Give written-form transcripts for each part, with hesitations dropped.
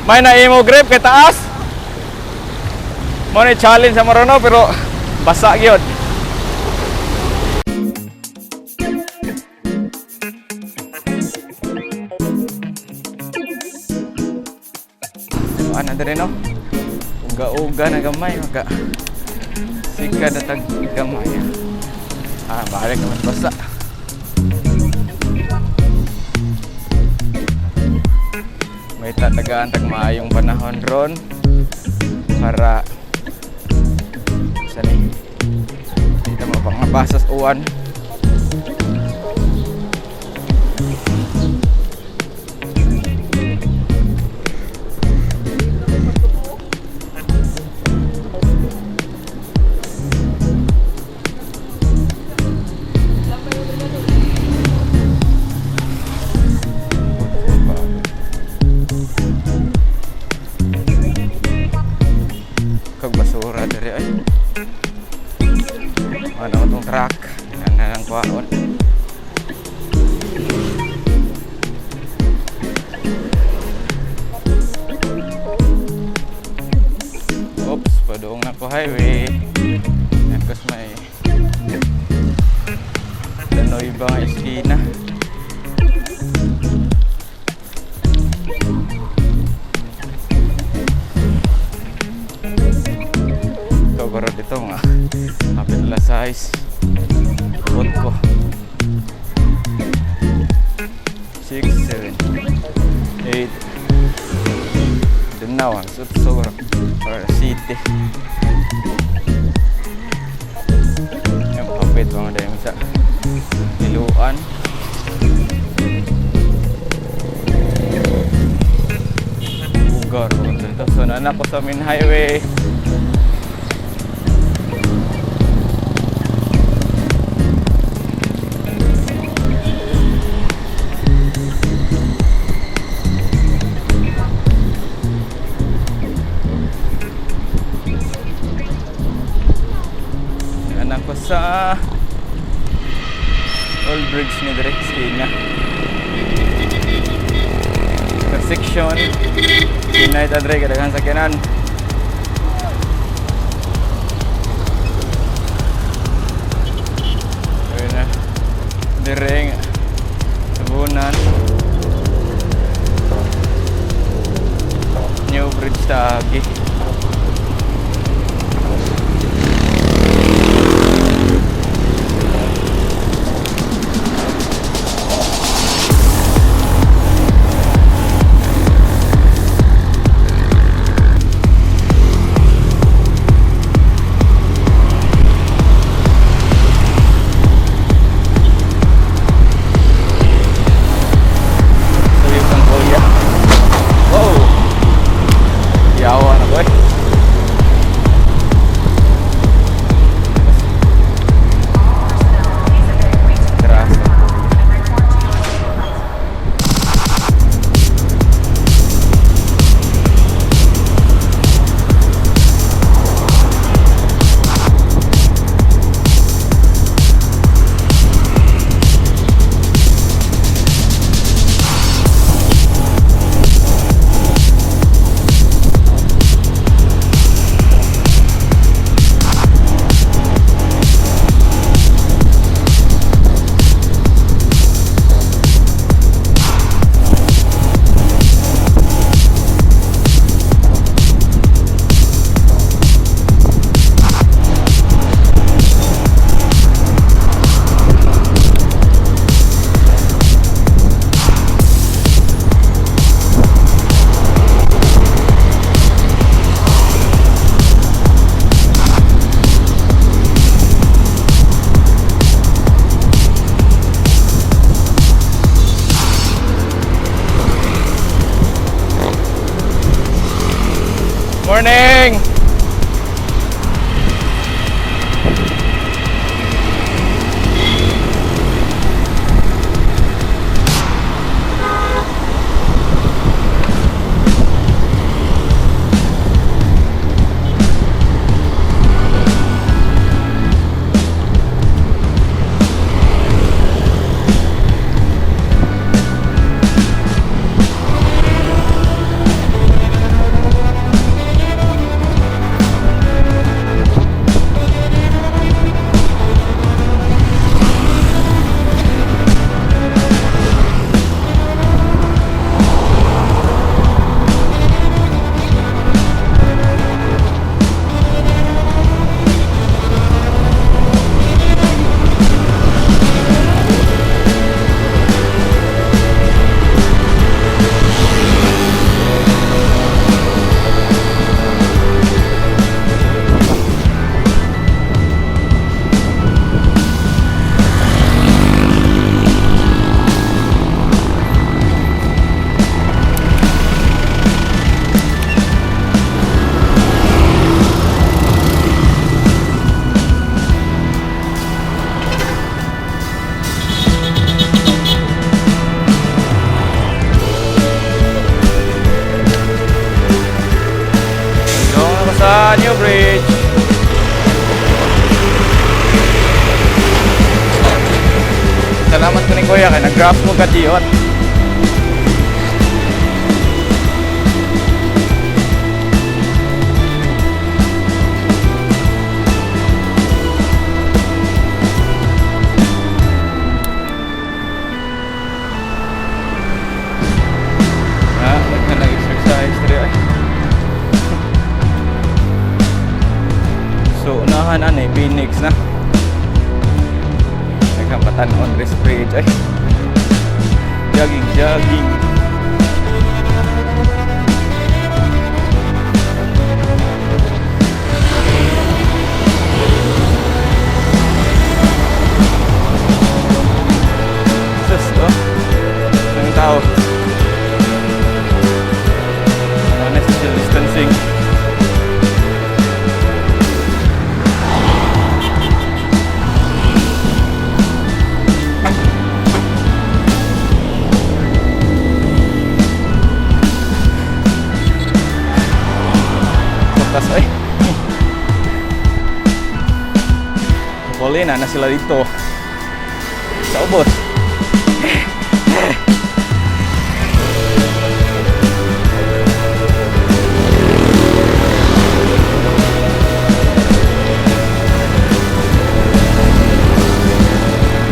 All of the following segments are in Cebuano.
May na imo grip kay taas. Mo ni challenge sa Marono pero basa gyud. Ano diri, no? Uga-uga na gamay maka sika na tag gamay. Ah, balik naman basa. May tatagaan tag maayong panahon ron para sa ni hindi mo pangabasa sa uwan. Kag basura diri ay. Ano tong truck? Yan na lang kuhaon. Oops, padung na ko highway. Tapos may Danoy ba nga iskina? Ikaw baro dito nga. Hapit nila size. Bot ko. 6, 7, 8. Danaw, so sobra. Or city. Yung hapit mga dahil sa Liloan. Ugar dito. So nana ko sa main highway. Nana ko sa Old Bridge ni dire Kina. Intersection. Kina ita dire kadaghan sakyanan. Ayun na. Dire nga. Sabunan. New Bridge Tagi. Sayop ng kuya. Wow! Yawa na ko. ni Kuya kay nag-graph mo kadiyot. Ah, daghan nag-exercise diri ay. So unahan ani Phoenix na. Daghang batan-on diri sa bridge ay. Jogging, jogging. Sus, oh. Ang tao. Ano, social distancing. Butas ay. Huli na na sila dito. Sa ubos.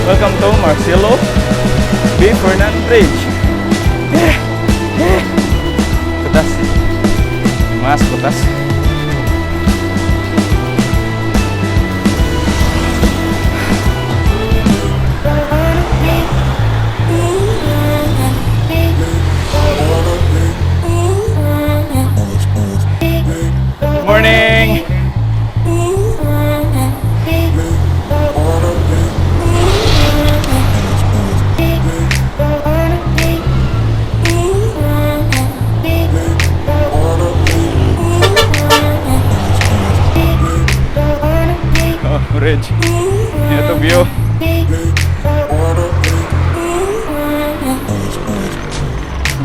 Welcome to Marcelo B. Fernan Bridge. Butas. Mas butas. Morning! Oh, bridge. Ito view.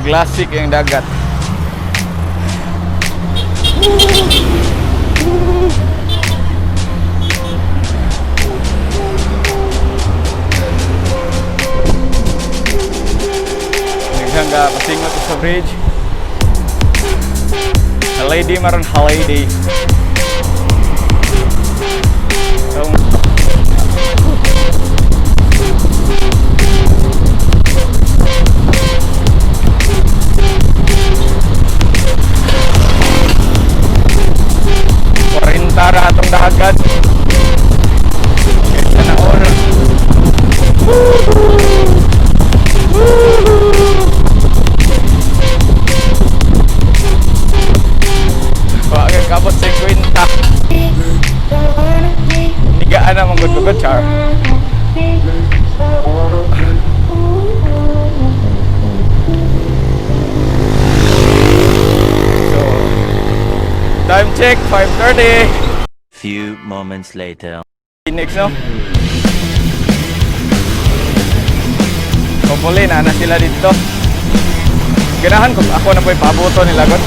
Classic yung dagat. Daghang ka pasingot sa bridge. Holiday maron, holiday. So, 40 ra atong dagat. Kaysa na oras. Woo! Woo! Wa kay kabot 50. Higaan na manggod ko, char. So, time check, 5:30. Few moments later. Phoenix, no? Hopefully, na na sila dito. Ganahan kung ako na po'y pabuto nila, god.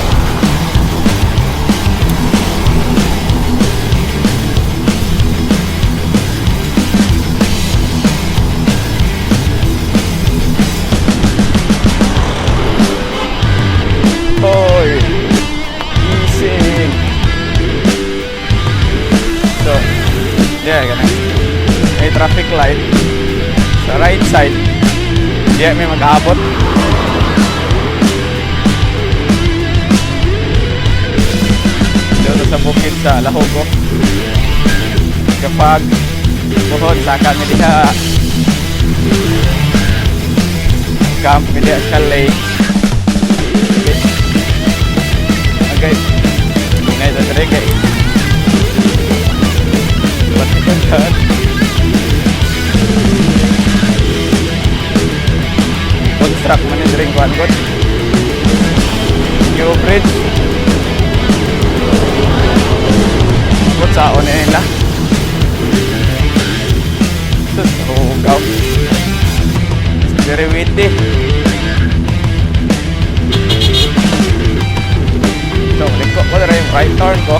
Hoy! Gising! So, yeah, ganun. May traffic light sa right side. Di may mag-aabot. Dito sa bukid sa Lahogo. Kapag buhon sa kami diha, camp mi diha chalet. Okay. Okay. Ngay sa dire kay. Pati ko dyan. Construct man yung ring kuan god. New bridge. Kung saan na nila. Sus, hugaw. It's very windy. So, liko ko na yung right turn ko.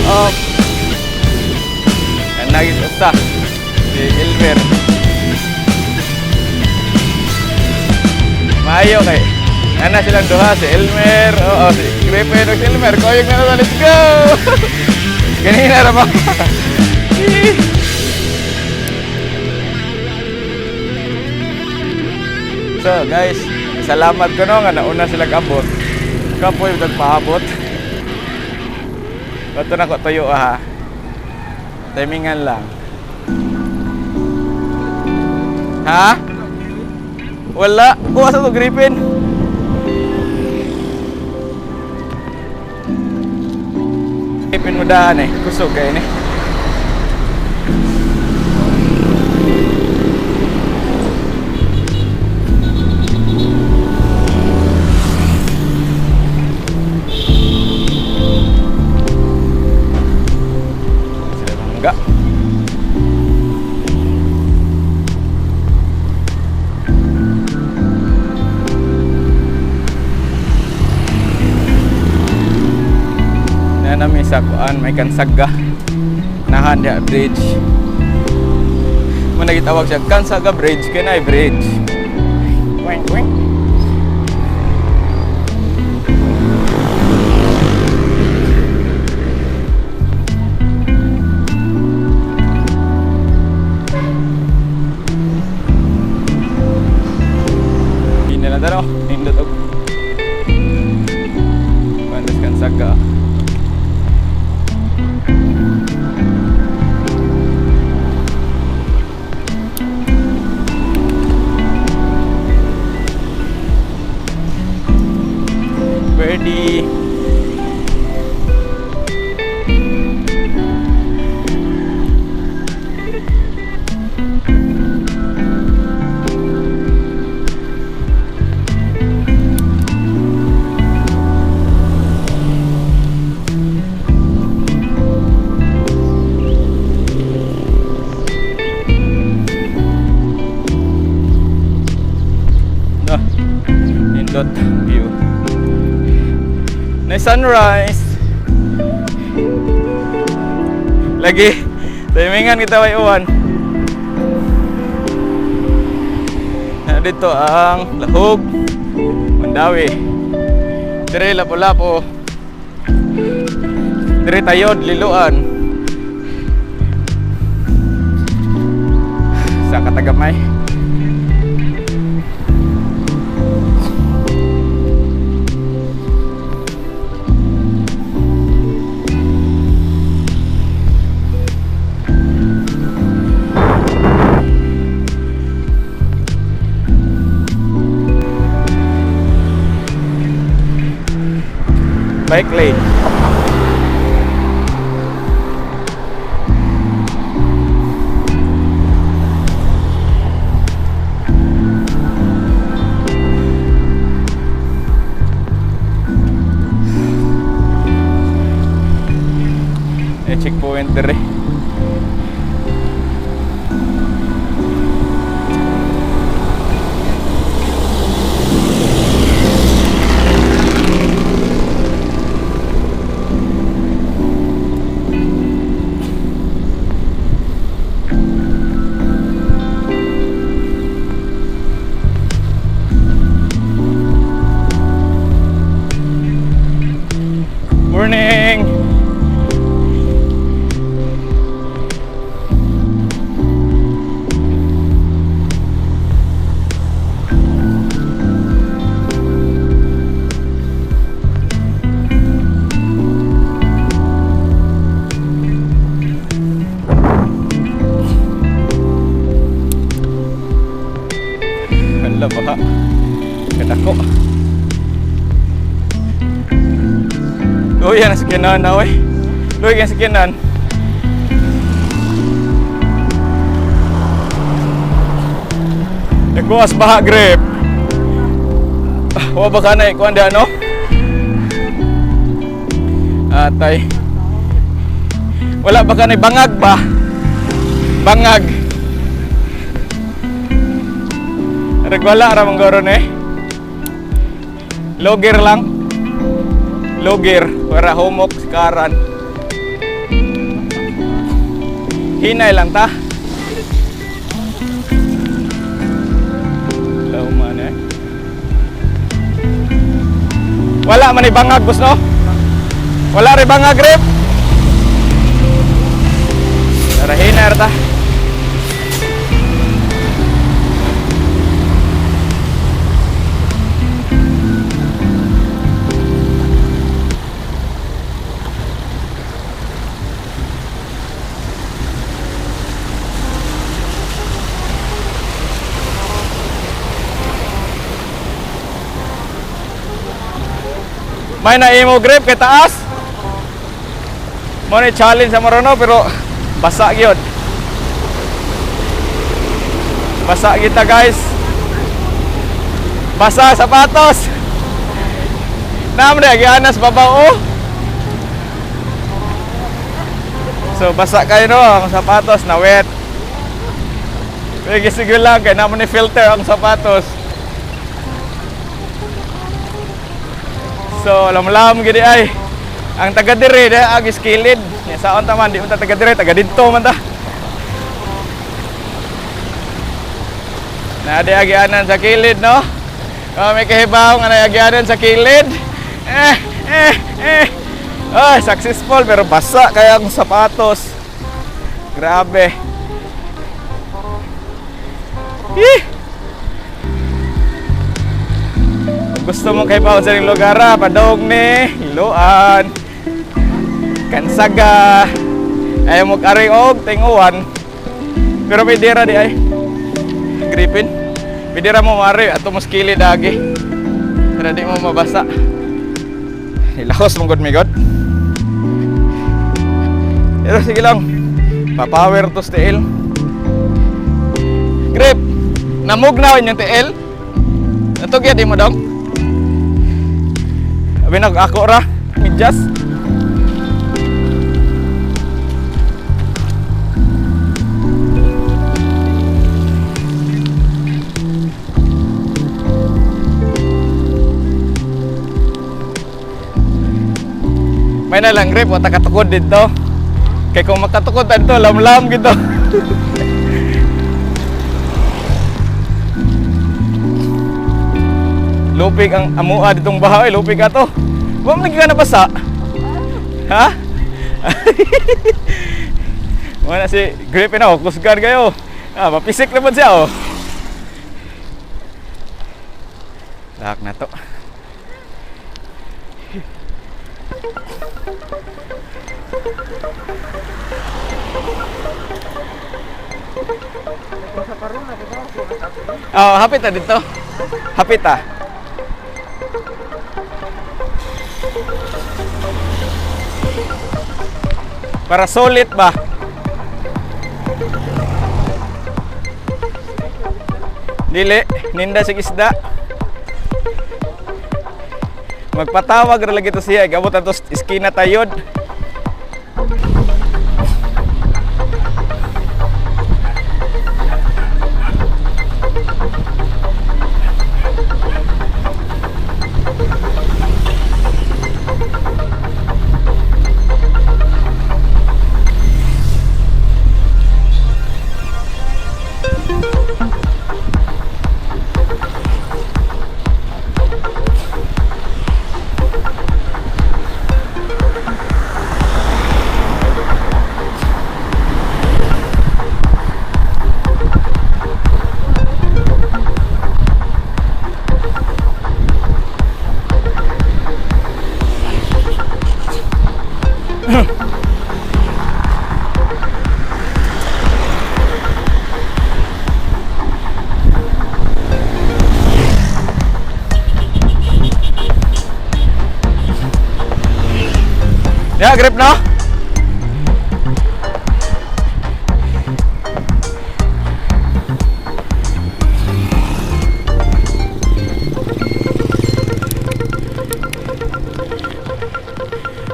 Oh. Nagit usa. Si Elmer. Maayo kay ana silang duha, si Elmer, oo, si Griffin ug si Elmer, kuyog na na, let's go! Ganina ra ba? So guys, salamat ko no nga nauna sila kabot. Kapoy nagpaabot. Bato na ko tuyo ha. Timingan lang. Ha? Wala. Oh, asa to Griffin? Griffin mo daan eh. Kusog kayo ni. Sila mangga. Na nami sa kuan may kansaga. Nahan dia bridge. Mo nagitawag siya Kansaga Bridge kay bridge. Weng weng. Hindi na lang taro, nindot og Pandas Kansaga. Birdie. No. Nindot view. Na sunrise. Lagi. Timingan kita way uwan. Na dito ang Lahug, Mandaue. Dire Lapu-Lapu. Dire Tayod, Liloan. Sa Katagamay. Bike lane. Eh, checkpoint dire. Morning! Hala baka. Kadako. Luya na sakyanan na oy. Luya na sakyanan. Nagkuwas baha grip. Ah, wa ba ka na ikuan di ano? Atay. Wala ba ka na bangag ba? Bangag. Wala ra man goro eh. Logger lang. Logger para humok si karan. Hinay lang ta. Lauman eh. Wala man bangag, boss, no? Wala rin bangag, Grip. Tara, hinar ta. May na imo, Grip, kay taas. Mo ni challenge sa Marono pero basa gyud. Basa kita, guys. Basa sapatos. Naam na gianas babaw, oh. So basa kayo, no, ang sapatos na wet. Pero sige lang kay namo ni filter ang sapatos. So lamlam gidi ay. Ang taga dire di ag iskilid. Nya saon ta man di man ta taga dire, taga didto man ta. Na di agianan sa kilid, no? Oh, may kahibaw nga naagianan sa kilid. Eh, eh, eh. Ay, successful pero basa kaya ang sapatos. Grabe. Eh. Kung gusto mo kay sa ring lugar, ah, padong ni Iloan, Kansaga, ayaw mo karing og tinguan. Pero may dira di ay. Gripin. Pwede ra mo mari ato mas kilid agi. Pero di mo mabasa. Ilahos mong god mi god. Pero sige lang. Papower to sa tiil. Grip. Namugnaw inyong tiil. Natugya di mo dong. Abi nag ako ra. Medyas. May na lang, Grip, wata katukod dito. Kay kung makatukod dito, lamlam gito. Lupig ang amua ditong baha, eh, lupig ato. Wa man lagi ka nabasa. Ha? Wala si Grip na, oh, kusgan kayo. Ah, mapisik naman siya, oh. Lahak na to. Oh, hapit na dito. Hapit ah. Para solid ba? Dili, ninda sa isda. Magpatawag ra lagi to siya, gabot ato iskina tayod. Ya, grip no?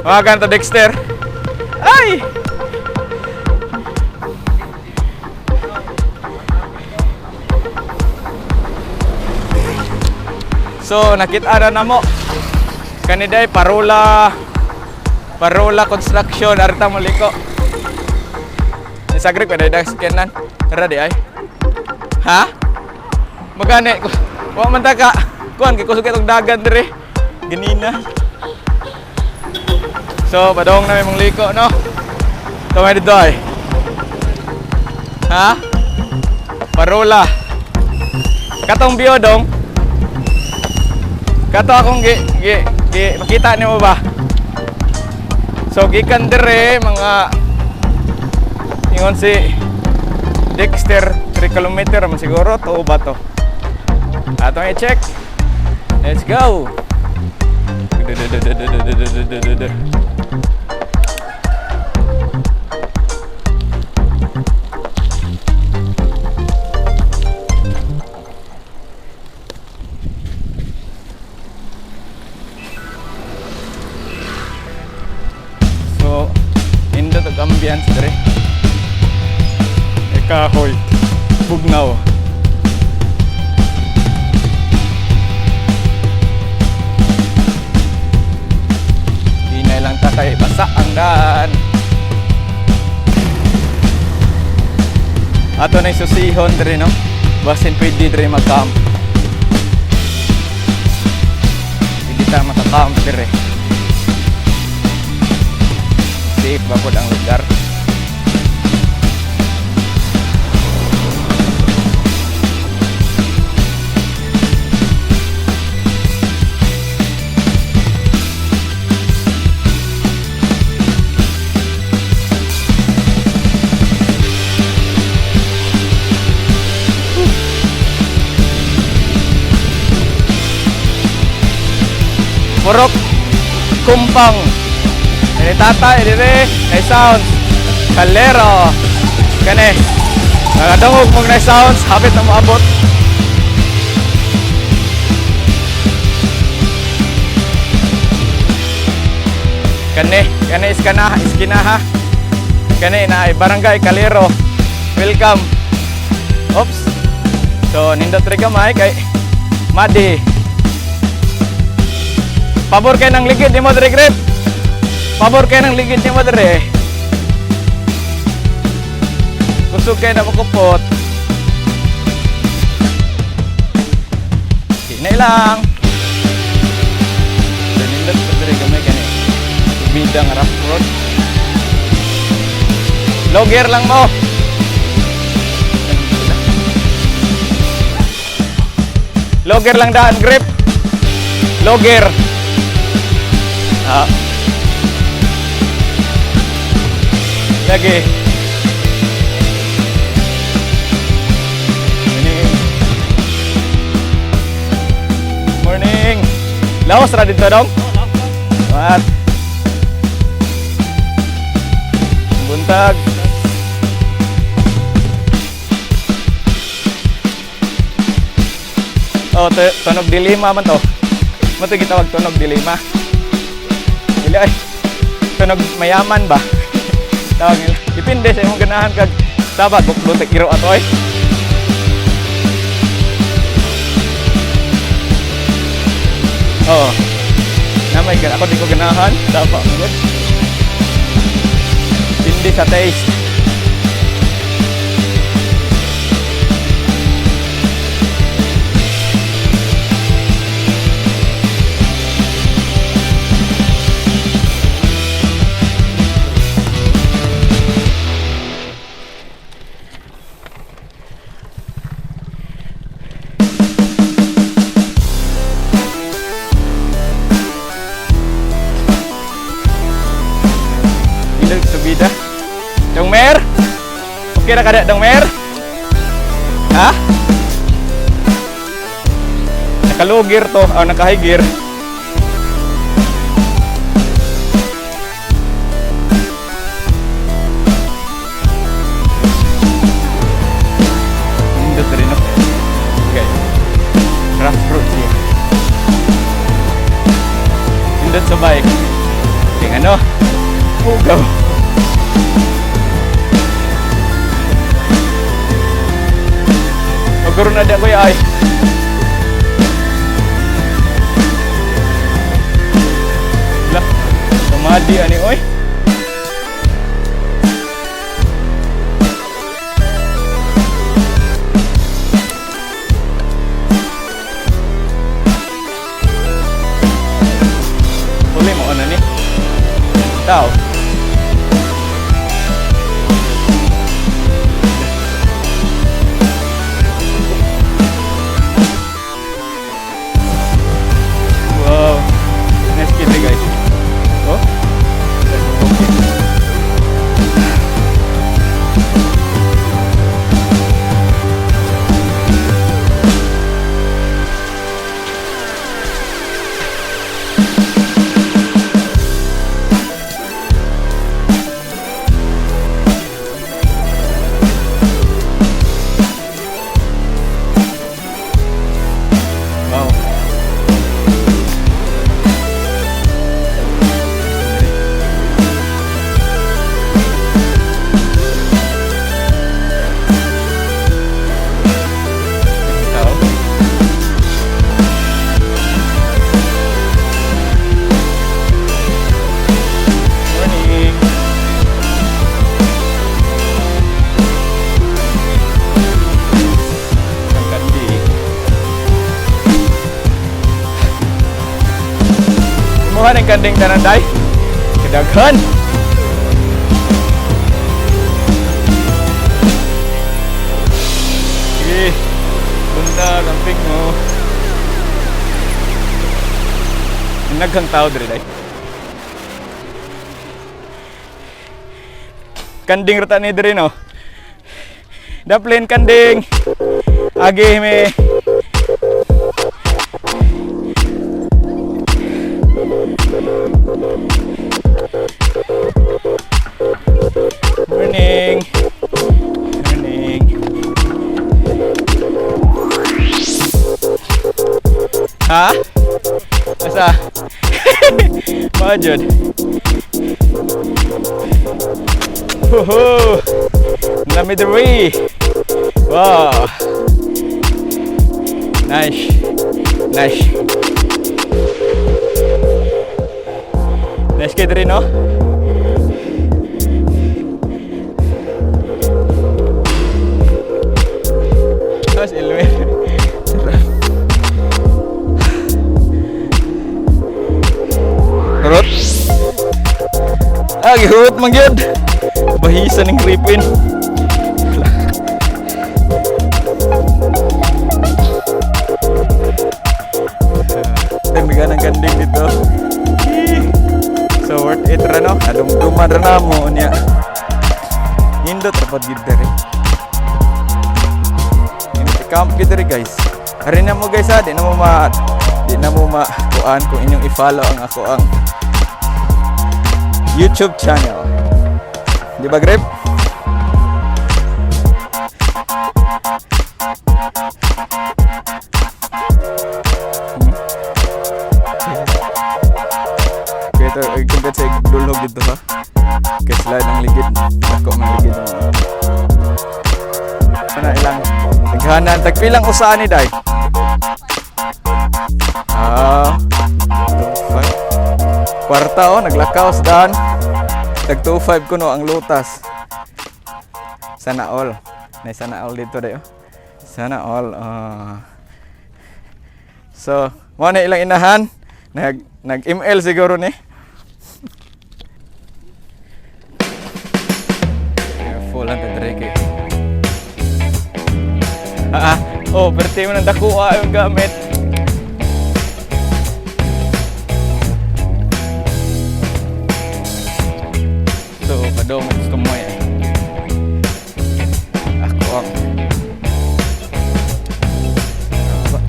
Wagan to, Dexter. Ay! So, nakita na namo. Kaniday Parola Parola Construction arta moliko. Sa grip kada dag skenan. Ready ay. Ha? Magani wa man ta ka. Kuan kay kusog itong dagan dire. Ganina. So, padong na may mong liko, no? Ito may dito ay. Ha? Parola. Katong biodong. Kato akong gi makita nimo ba? So gikan dire mga ingon si Dexter, 3 kilometer man siguro to ba to. Atong i-check. Let's go. So, nindot og ambience dire. E kahoy. Bugnaw. Hinay lang ta kay basa ang daan. Ato na susihon dire, no. Basin pwede dire mag-camp. Pwede ta maka-camp dire. Safe ba pod ang lugar? Purok Kumpang. Ini tatay dire, nay sounds. Kalero. Kani. Nakadungog mong nay sounds, hapit na moabot. Kani, kani iskana, iskina ha. Kani na ay Barangay Kalero. Welcome. Oops. So nindot ri gamay kay Madi. Pabor kay nang ligid nimo diri, Grip. Pabor kay nang ligid nimo diri. Kusog kay na makupot. Hinay lang. So nindot pa diri gamay kani. Bida nga rough road. Low gear lang mo. Low gear lang daan, Grip. Low gear. Ah. Lagi. Morning. Morning. Laos ra dito dong? What? Buntag. Oh, tunog dilima man to. Mo to gitawag tunog dilima. Dili ay. Tunog mayaman ba? Tawag nila. Depende sa imong ganahan kag sabat buklo sa kiro ato ay. Oh. Namay gan ako di ko ganahan, saba man gud. Depende sa taste. Ilog subida. Dong Mer? Okay ra kada, Dong Mer? Ha? Naka-low gear to, o naka-high gear. Nindot rin, no? Okay. Rough road siya. Nindot sa bike. Ting ano? Pugaw. Pagkuro na di ako ay. Lah, tumadi ani oy. Tao. Wow. Nice kita, guys. Oh. Okay. Wow. Tao. Morning. Ang kandi. Imuha ng kanding tanan, day. Kadaghan. Sige. Punta, camping mo. Naghang tao diri, day. Kanding rata ni diri, no. Daplin kanding. Agi me. Morning. Morning. Ha? Asa? Mga jud. Huhu! Nami diri. Wow. Nice. Nice. Nice kay diri, no? Tapos Elmer. Sarap. Hurot. Ah, gihurot man gyud. Bahisa ning gripin. Dagdagan ng kanding dito. Eh, so worth it ra, no? Adumduman ra na mo niya. Nindot ra pod gid diri. Nindot camp gid diri, guys. Ari na mo, guys, ha, di na mo ma kuan kung inyong i-follow ang ako ang YouTube channel. Di ba, Grip? Kaya ito, ay, kumpet sa dulhog dito, ha. Kaya slide ang ligid. Dako ang ligid. Ano ilang naghanan. Tagpilang usaan ni Day? Ah, 2.5. Kwarta oh, naglakaw sa daan. Tag 2.5 kuno ang lutas. Sana all. Nay sana all dito dayo. Sana all. Ah. So, mo na ilang inahan. Nag ML siguro ni. Careful ang tadre kay. Ah, ah. Oh, perti mo nang dakuha yung gamit. So, padong gusto mo eh. Ako ang Aba.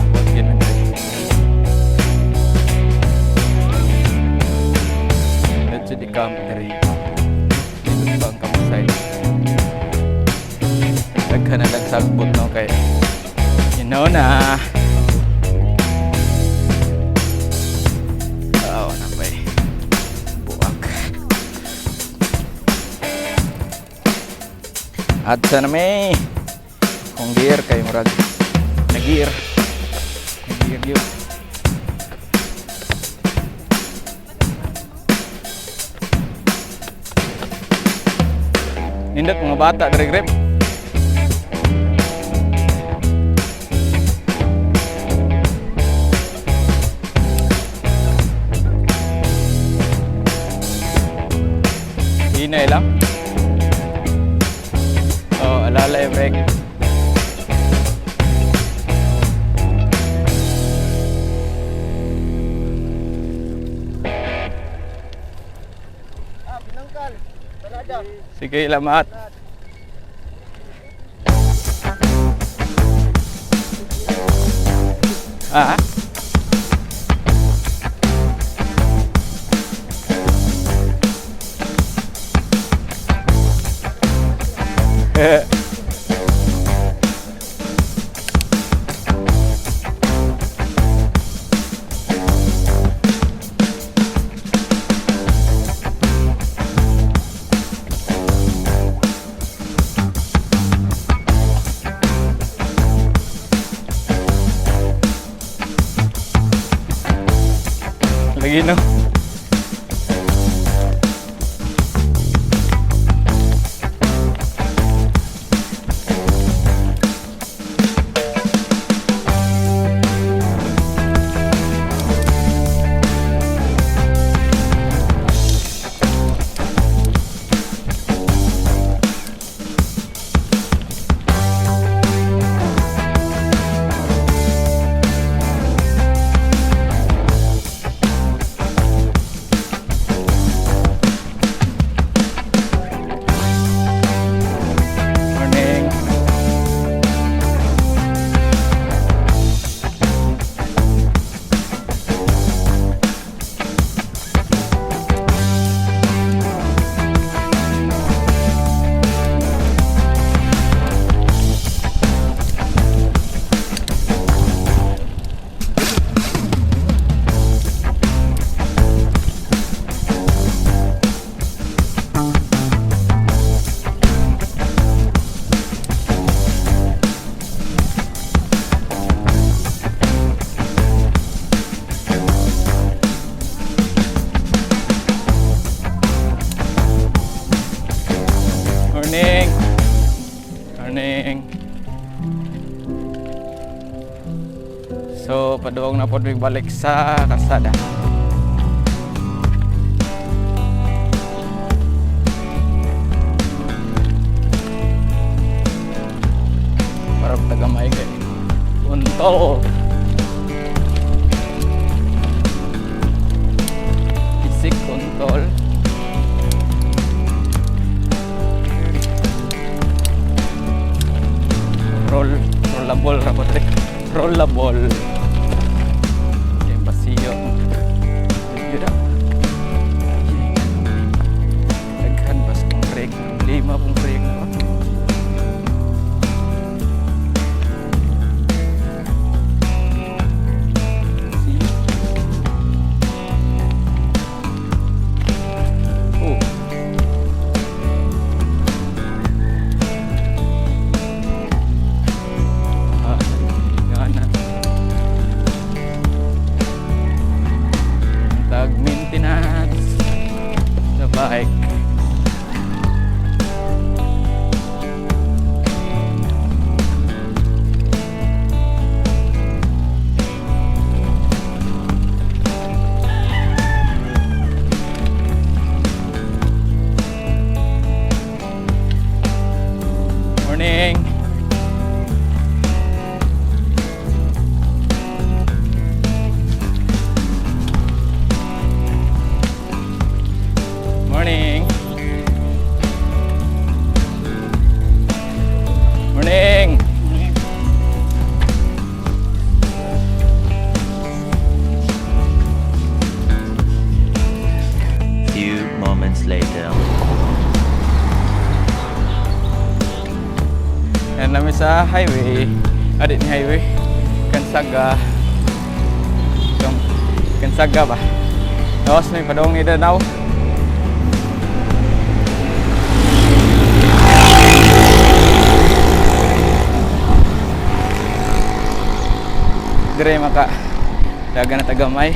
Buat ganun tayo. Let's di camp diri. Dito pa ang campsite. Daghan na nagsagbot, no, kay you know na. Oo, na pa eh. Buwak. At sana may kung gear kay murag nag-gear. Nag-gear yun. Nindot mga bata diri grip. Hinay lang. Oh, alalay brake. Ah, binangkal. Talada. Sige, lamat. Ah? Eh. Lagi, no? Morning. Morning. Morning. So, paduong na po balik sa kalsada. Para tagamay kay Untol. Isik untol. Roll, rollable ra po tre. Rollable. Yung basiyo. Yun na. Daghan bas kong brake. Lima pong brake na. See? Oh. Ah, gana. Tag maintenance sa bike. Morning. Morning. Morning. Few moments later. Yan namin sa highway. Adi ni highway. Kansaga. Kansaga ba? Tapos may padong ni Danau. Dire maka dagan na tagamay.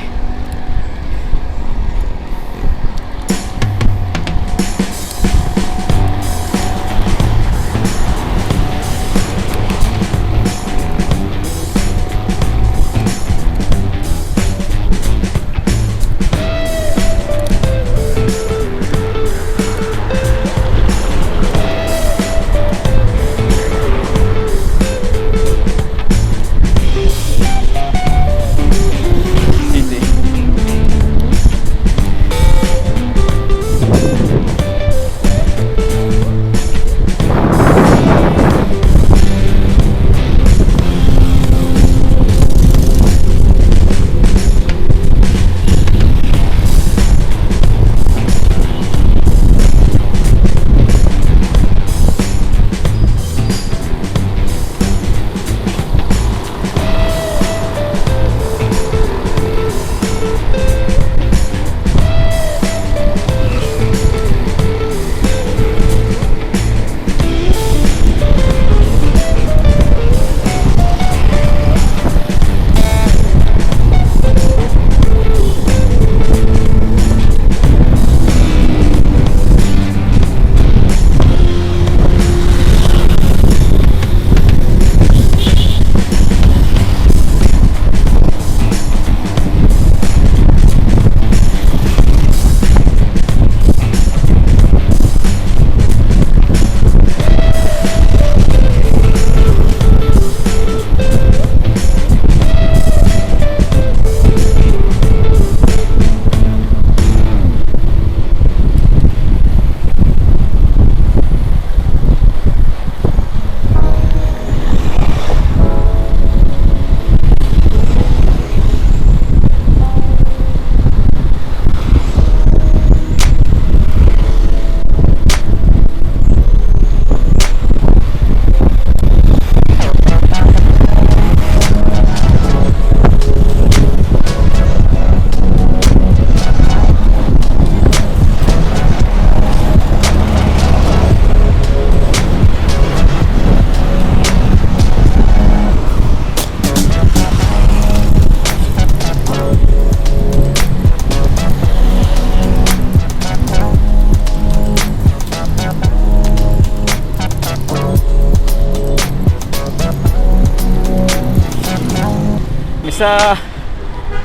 Bisa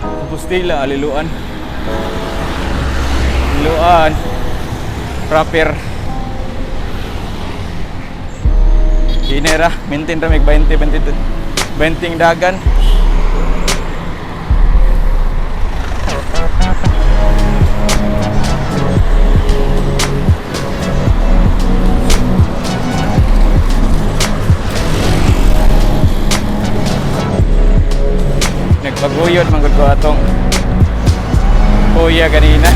Compostela, Liloan. Liloan. Proper. Hinera, maintain ra mig 20, 22. 20 dagan. Nagpaguyod man gud ko atong kuya kanina.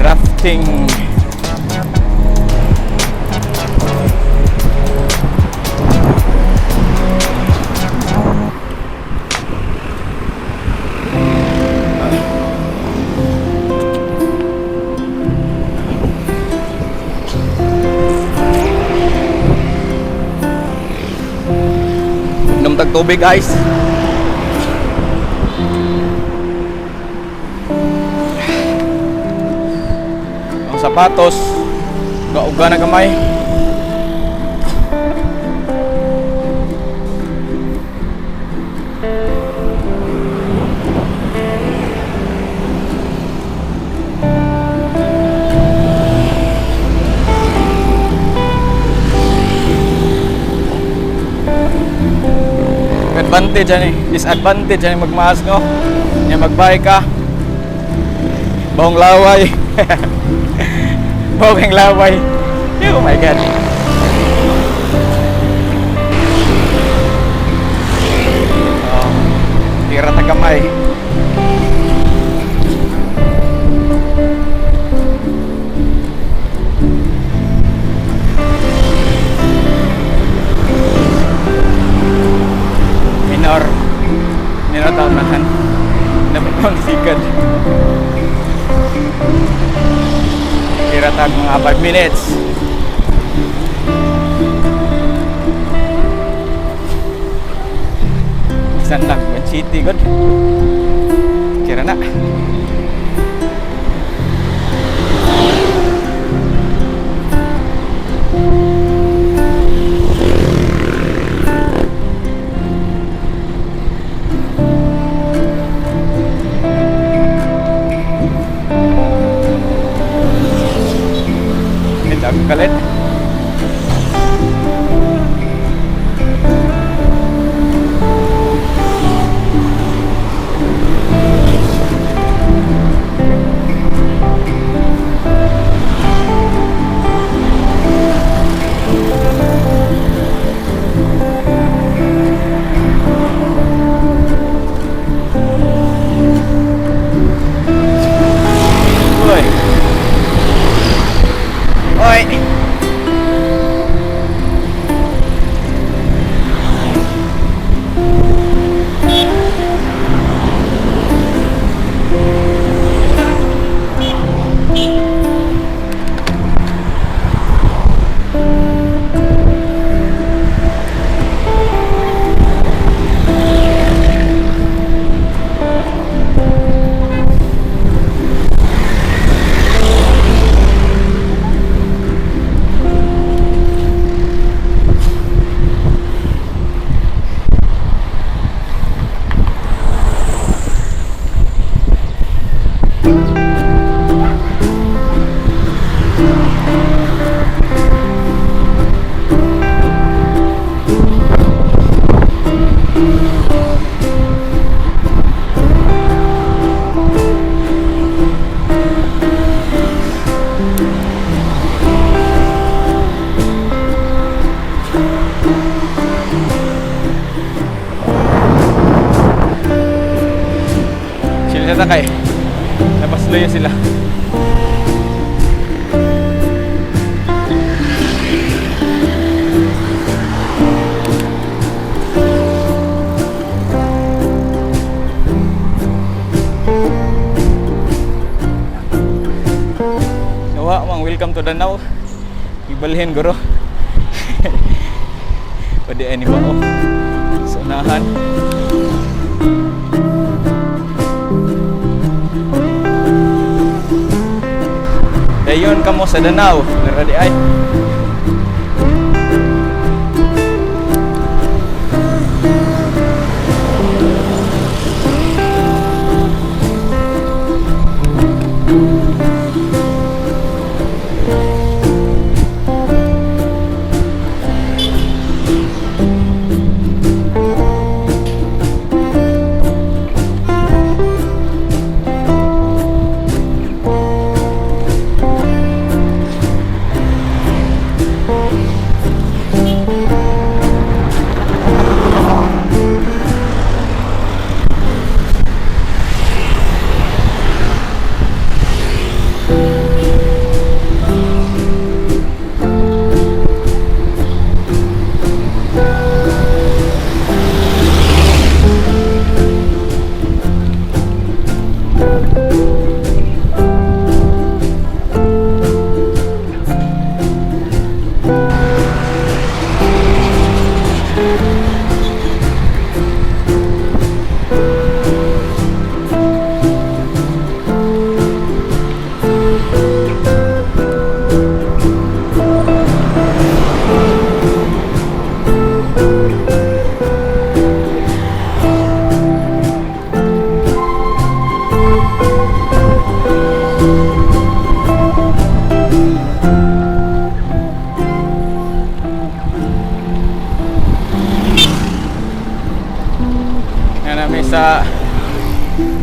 Rafting. Inom tag tubig, guys. Ang sapatos, gauga na gamay. Advantage ani, disadvantage ani magmask, no. Nya magbike ka. Bahong laway. Bahong laway. Oh my God. Oh, tira ta gamay. Minor. Minor taunahan. Napapang sikad. Tira tag mga 5 minutes. Bisan lang, One City, good. Kira na. Ito ang kalit. Uy. Oy. Sila sa takay. Napasloy sila. Nawa mang welcome to Danau. Ibalhin guro. Pwede ani ba oh. Sa unahan. Dayon kamo sa Danau. Nara di ay.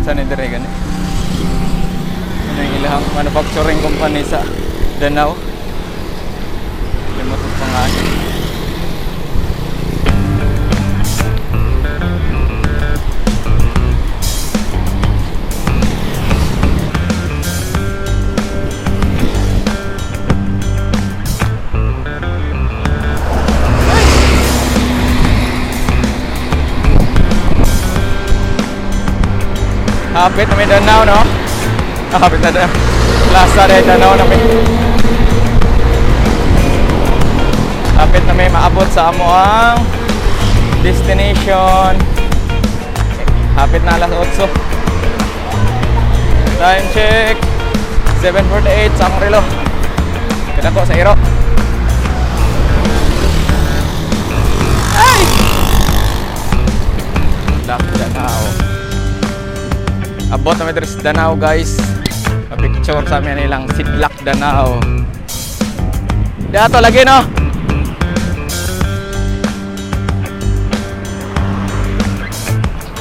Sa ni dire gani. Ano yung ilahang manufacturing company sa Danao. Limot ang pangalan. Hapit na may Danao, no? Ah, hapit na Danao. Plaza de Danao na may. Hapit na may maabot sa amo ang destination. Hapit na alas 8. Time check. 7:48 sa akong relo. Kadako sa iro. Ay! Lak Danao. Abot na diri sa Danao, guys. Pa-picture sa amin nilang Sidlak Danao. Dato lagi, no.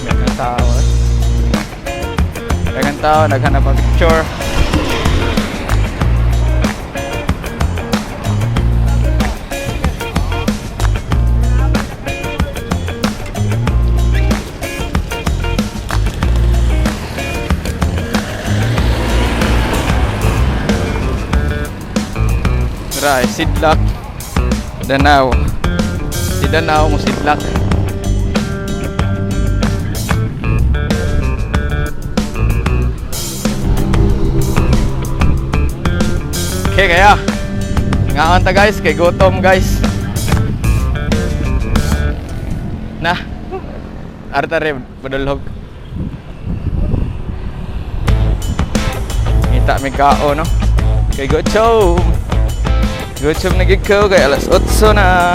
Daghang tao, eh. Daghang tao, naghanap pa picture. Right, Sidlak Danao. Si Danao mo Sidlak. Okay, kaya. Ngaon ta, guys, kay gutom, guys. Na. Arta re padulhog. Ngita mi kao, no. Kay gutom. Gutom na gid ko kay alas 8 na.